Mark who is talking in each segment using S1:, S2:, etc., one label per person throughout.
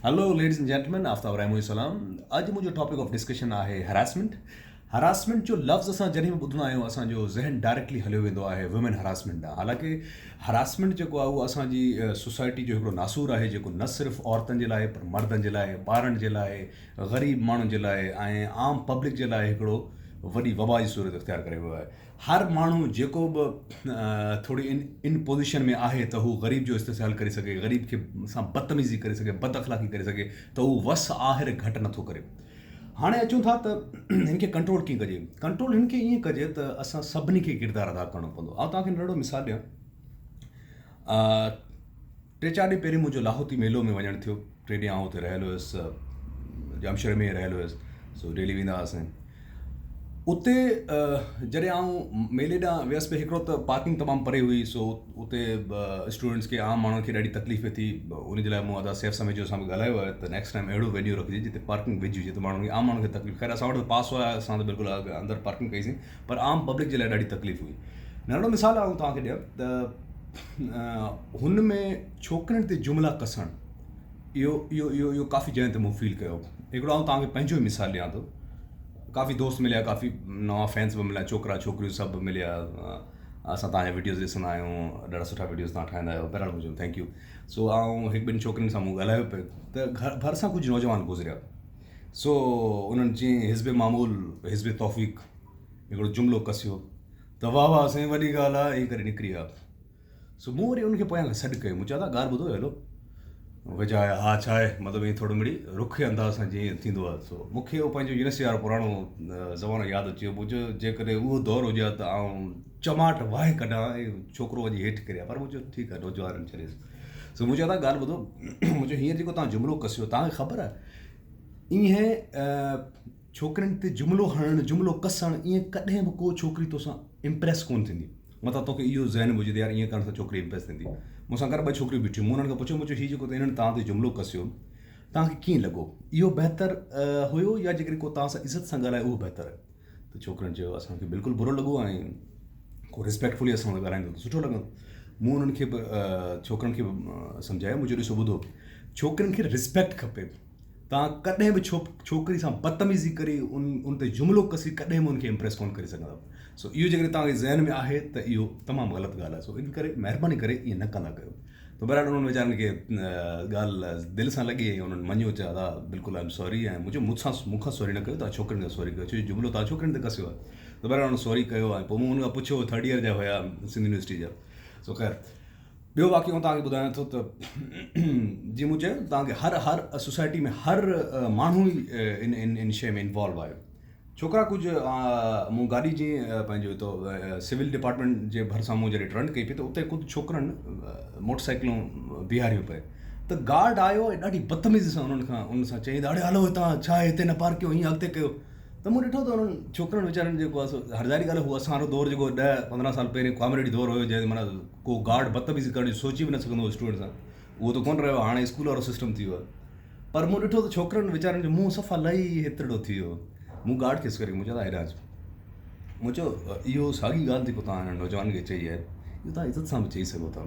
S1: Hello ladies and gentlemen Aftab Rahmoon سلام اڄ منهنجو ٽاپڪ آف ڊسڪشن آهي هراسمينٽ هراسمينٽ جو لفظ اسان جڏهن به ٻڌندا آهيون اسان جو ذهن ڊائريڪٽلي هليو ويندو آهي وومين هراسمينٽ ڏانهن حالانڪه هراسمينٽ جيڪو آهي اهو اسان جي سوسائٽي جو هڪڙو ناسور آهي جيڪو نه صرف عورتن جي لاء پر مردن جي لاء ٻارن جي لاء غريب ماڻهن جي لاء ۽ عام پبلڪ جي لاء هڪڙو وڏي وبا جي صورت اختيار ڪري ويو آهي هر ماڻهو جيڪو به ٿوري ان ان پوزيشن ۾ آهي ته هو غريب جو استحصال ڪري سگهي غريب کي سان بدتميزي ڪري سگهي بد اخلاقي ڪري سگهي ته هو وس آهر گهٽ نٿو ڪري هاڻي اچون ٿا ته هن کي ڪنٽرول ڪيئن ڪجي ڪنٽرول هن کي ائين ڪجي ته اسان سڀني کي ڪردار ادا ڪرڻو پوندو آئون توهان کي ننڍڙو مثال ڏيان ٽي چار ڏينهن پهرين منهنجو لاهوتي ميلو ۾ وڃڻ ٿيو. ٽي ڏينهن آئون اتي رهيل هيس. ڄامشوري ۾ ئي رهيل هيس. سو ڊيلي ويندا هئاسين. اتي جڏهن آئون ميلي ڏانهن ويس پئي هڪڙو ته پارڪنگ تمام پري هئي سو اتي اسٽوڊنٽس کي عام ماڻهن کي ڏاڍي تڪليف پئي ٿي. ان جي لاء مون ادا سيف سميجو سان به ڳالهايو آهي ته نيڪسٽ ٽائيم اهڙو وينيو رکجي جتي پارڪنگ ويجهي هجي ته ماڻهن کي عام ماڻهن کي تڪليف خير اسان وٽ ته پاس هئا اسان ته بلڪل اندر پارڪنگ ڪئيسين پر عام پبلڪ جي لاء ڏاڍي تڪليف هئي. ننڍڙو مثال آئون توهان کي ڏيان ته هن ۾ ڇوڪرين تي جملا ڪسڻ اهو اهو اهو اهو ڪافي جاين تي مون فيل ڪيو هڪڙو آئون توهان کي پنهنجو ئي مثال ڏيان ٿو ڪافي دوست مليا ڪافي نوان فينس به مليا ڇوڪرا ڇوڪريون سڀ مليا اسان توهان جا وڊيوز ڏسندا آهيون ڏاڍا سٺا وڊيوز توهان ٺاهيندا آهيو بهرحال مون thank you سو آئون هڪ ٻن ڇوڪرين سان مون ڳالهايو پئي ته گهر ڀرسان ڪجهه نوجوان گذريا سو انهن جيئن حزب معمول حزب توفيق هڪڙو جملو ڪسيو ته واهه واهه سائين وڏي ڳالهه آهي ائين ڪري نڪري ويا. سو مون وري ان کي پويان کان سڏ ڪيو مون چيو ادا ڳالهه ٻڌو هيلو مون کي چيو ها ڇا آهي مطلب ائين ٿورو مڙئي رکي انداز سان جيئن ٿيندو آهي سو مون کي اهو پنهنجو يونيورسٽي وارو پراڻو زمانو ياد اچي ويو مون چيو جيڪڏهن اهو دور هجي ها ته آئون چماٽ واهي ڪڍان ۽ ڇوڪرو وڃي هيٺ ڪري ها پر مون چيو ٺيڪ آهي نوجوان آهن ڇڏيس سو مون چيو ادا ڳالهه ٻڌو مون چيو هينئر جيڪو توهان جملو ڪسيو توهان کي خبر آهي ائين ڇوڪرين تي جملو هڻڻ، جملو ڪسڻ، ائين ڪڏهن به ڪو ڇوڪري توسان امپريس ڪونه ٿيندي. متان توکي اهو ذهن به هجي ته يار ائين ڪرڻ سان ڇوڪري امپريس ٿيندي. مون سان گڏ ٻه ڇوڪريون بيٺيون، مون انهن کان پڇيو، مون چيو هي جيڪو انهن توهان تي جملو ڪسيو، توهان کي ڪيئن لڳو؟ اهو بهتر هيو يا جيڪڏهن ڪو توهان سان عزت سان ڳالهائي اهو بهتر آهي؟ ته ڇوڪرين چيو اسان کي بلڪل برو لڳو ۽ ڪو ريسپيڪٽفلي اسان سان ڳالهائيندو ته سٺو لڳندو. مون انهن کي به ڇوڪرن کي به سمجهايو، مون چيو ڏسو ٻڌو، ڇوڪرين کي ريسپيڪٽ کپي. توهان ڪڏهن به ڇوڪري سان بدتميزي ڪري ان ان تي جملو ڪسي ڪڏهن به ان کي امپريس ڪونه ڪري سگهندؤ سو اهو جيڪڏهن توهان کي ذهن ۾ آهي ته اهو تمام غلط ڳالهه آهي سو ان ڪري مهرباني ڪري ائين نه ڪندا ڪيو ته بهرحال انهن ويچارن کي ڳالهه دل سان لڳي ۽ انهن مڃيو چيو ادا بلڪل I am sorry ۽ مون چيو مون سان مون کان سوري نه ڪيو توهان ڇوڪرين کان سوري ڪيو ڇو جو جملو توهان ڇوڪرين تي ڪسيو آهي ته بهرحال انهن سوري ڪيو ۽ پوء مون انهن کان پڇيو ٿرڊ ايئر جا هيا سنڌ يونيورسٽي جا سو خير ٻيو واقعو آئون توهان کي ٻڌايان ٿو ته جيئن مون چيو توهان کي هر هر سوسائٽي ۾ هر ماڻهو ئي ان ان ان شيء ۾ انوالو آهي ڇوڪرا ڪجهه مون گاڏي جي پنهنجو هتو سول ڊپارٽمينٽ جي ڀرسان مون جڏهن ٽرن ڪئي پئي ته اتي ڪجهه ڇوڪرن موٽر سائيڪلون بيهاريون پئي ته گارڊ آيو ۽ ڏاڍي بدتميزي سان انهن کان انهن سان چيائين ته اڙي هلو هتان ڇا هتي نه پارڪ ڪيو هيئن اڳتي ڪيو ته مون ڏٺو ته انهن ڇوڪرن ويچارن جيڪو آهي سو هر ظاهري ڳالهه هو اسان وارو دور جيڪو ڏهه پندرهن سال پهرين ڪامريڊي دور هيو جنهن معنيٰ ڪو گارڊ بدتميزي ڪرڻ جي سوچي به نه سگهندو هو اسٽوڊنٽ سان اهو ته ڪونه رهيو هاڻي اسڪول وارو سسٽم ٿي ويو آهي پر مون ڏٺو ته ڇوڪرن ويچارن جو منهن صفا لهي هيترڙو ٿي ويو مون گارڊ کي سڏ مون چيو هيڏانهن اچ مون چيو اهو ساڳي ڳالهه جيڪو توهان هنن نوجوانن کي چئي آهي اهو توهان عزت سان به چئي سگهو ٿا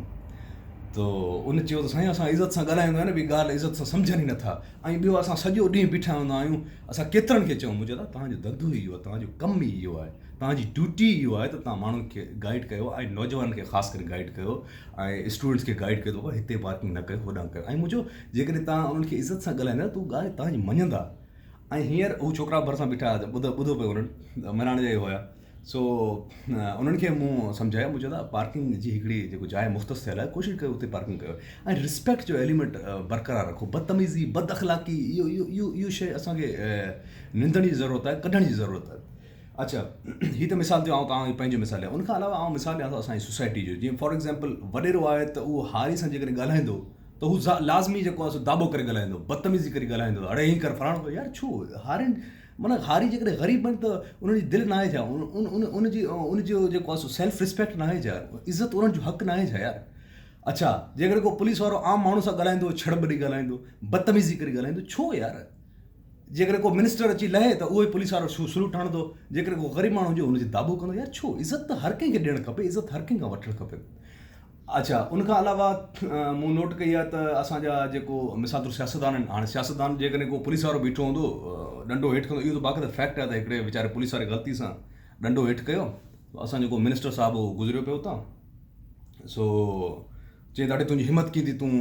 S1: تو ان چيو ته سائين اسان عزت سان ڳالهايون ٿا نه ٻي ڳالهه عزت سان سمجهن ئي نٿا ۽ ٻيو اسان سڄو ڏينهن بيٺا هوندا آهيون اسان ڪيترن کي چئون مون چيو ته توهان جو ڌنڌو ئي اهو آهي توهان جو ڪم ئي اهو آهي توهان جي ڊيوٽي ئي اهو آهي ته توهان ماڻهن کي گائيڊ ڪيو ۽ نوجوانن کي خاص ڪري گائيڊ ڪيو ۽ اسٽوڊنٽس کي گائيڊ ڪيو ته بابا هتي پارڪنگ نه ڪيو هوڏانهن ڪيو ۽ مون چيو جيڪڏهن توهان انهن کي عزت سان ڳالهائيندا ته هو ڳالهه توهان جي مڃندا ۽ هينئر هو ڇوڪرا ڀرسان بيٺا هئا ته ٻڌو ٻڌو پئي انهن مهراڻ جا ئي هيا سو انهن کي مون سمجهايو مون چيو ته پارڪنگ جي هڪڙي جيڪو جاء مختص ٿيل آهي ڪوشش ڪيو اتي پارڪنگ ڪيو ۽ رسپيڪٽ جو ايليمينٽ برقرار رکو بدتميزي بد اخلاقي اهو اهو اهو اهو شيء اسان کي نندڻ جي ضرورت آهي ڪڍڻ جي ضرورت آهي اڇا هي ته مثال ٿيو آئون توهان کي پنهنجو مثال ڏيان ان کان علاوه آئون مثال ڏيان ٿو اسان جي سوسائٽي جو جيئن فار ايگزامپل وڏيرو آهي ته اهو هاري سان جيڪڏهن ڳالهائيندو ته هو لازمي جيڪو آهي سو داٻو ڪري ڳالهائيندو بدتميزي ڪري ڳالهائيندو اڙي هين ڪر فلاڻو ڪر يار ڇو هارين معنيٰ هاري جيڪڏهن غريب آهن ته انهن جي دل ناهي ڇا ان ان ان جي ان جو جيڪو آهي سو سيلف ريسپيڪٽ ناهي ڇا عزت انهن جو حق ناهي ڇا يار اڇا جيڪڏهن ڪو پوليس وارو عام ماڻهو سان ڳالهائيندو ڇڙٻ ڏئي ڳالهائيندو بدتميزي ڪري ڳالهائيندو ڇو يار جيڪڏهن ڪو منسٽر اچي لهي ته اهو ئي پوليس وارو سلوٽ هڻندو جيڪڏهن ڪو غريب ماڻهو هجي ان جي داٻو ڪندو يار ڇو عزت ته هر ڪنهن کي ڏيڻ کپي عزت هر ڪنهن کان وٺڻ کپي. اڇا ان کان علاوه مون نوٽ ڪئي آهي ته اسان جا جيڪو مثال طور سياستدان آهن هاڻي سياستدان جيڪڏهن ڪو پوليس وارو بيٺو هوندو ڏنڊو هيٺ ڪندو اهو ته باقاعده فيڪٽ آهي ته هڪڙي ويچاري پوليس واري غلطي سان ڏنڊو هيٺ ڪيو اسان جو ڪو منسٽر صاحب هو گذريو پيو اتان سو چيائين ته اڙي تنهنجي همت ڪيئن ٿي تون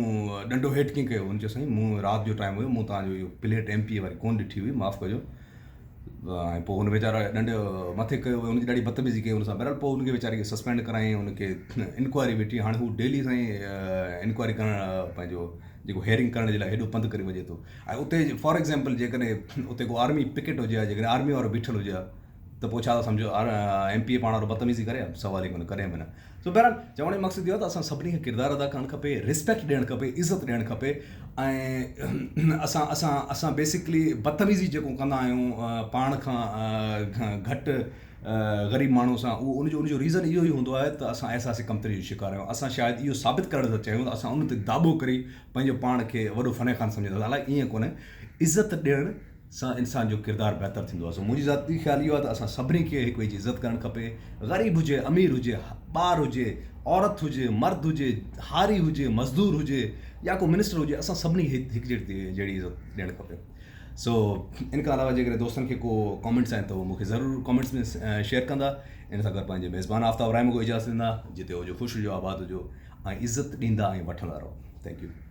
S1: ڏنڊو هيٺ ڪيئن ڪيو هن چيو سائين مون رات جو ٽائيم هيو مون توهان جو اهو پليٽ ايم پي اي واري ڪونه ڏٺي هئي معاف ڪجو ۽ پوء هن ويچارا ڏنڊ مٿي ڪيو هن جي ڏاڍي بدتميزي ڪئي هن سان بهرحال پوء هن کي ويچاري کي سسپينڊ ڪرايائين هن کي انڪوائري ويٺي هاڻي هو ڊيلي سائين انڪوائري ڪرڻ پنهنجو جيڪو هيئرنگ ڪرڻ جي لاء هيڏو پنڌ ڪري وڃي ٿو ۽ اتي فار ايگزامپل جيڪڏهن اتي ڪو آرمي پڪيٽ هجي ها جيڪڏهن آرمي وارو بيٺل هجي ها ته پوء ڇا ٿا سمجهو ايم پي اي پاڻ وارو بدتميزي ڪري ها سوال ئي ڪونهي ڪڏهن به نه سو بهرحال چوڻ جو مقصد اهو آهي ته اسان سڀني کي ڪردار ادا ڪرڻ کپي ريسپيڪٽ ڏيڻ کپي عزت ڏيڻ کپي ۽ اسان اسان اسان بيسڪلي بدتميزي جيڪو ڪندا آهيون پاڻ کان گهٽ غريب ماڻهو سان اهو ان جو ان جو ريزن اهو ئي هوندو آهي ته اسان احساس ڪمتري جو شڪار آهيون اسان شايد اهو ثابت ڪرڻ ٿا چاهيون ته اسان ان تي داٻو ڪري پنهنجو پاڻ کي وڏو فن خان سمجهندا حالانڪه ائين ڪونهي عزت ڏيڻ سان انسان جو ڪردار بهتر ٿيندو آهي سو منهنجي ذاتي خيال اهو آهي ته اسان سڀني کي هڪ ٻئي جي عزت ڪرڻ کپي غريب هجي امير هجي ٻار هجي عورت هجي مرد هجي هاري هجي مزدور هجي يا ڪو منسٽر هجي اسان سڀني کي هڪ جهڙي عزت ڏيڻ کپي سو ان کان علاوه جيڪڏهن دوستن کي ڪو ڪامينٽس آهن ته مون کي ضرور ڪامينٽس ۾ شيئر ڪندا ان سان گڏ پنهنجي ميزبان آفتاب رائمو کي اجازت ڏيندا جتي هجو خوش هجو آباد هجو ۽ عزت ڏيندا ۽ وٺندا رهو thank you.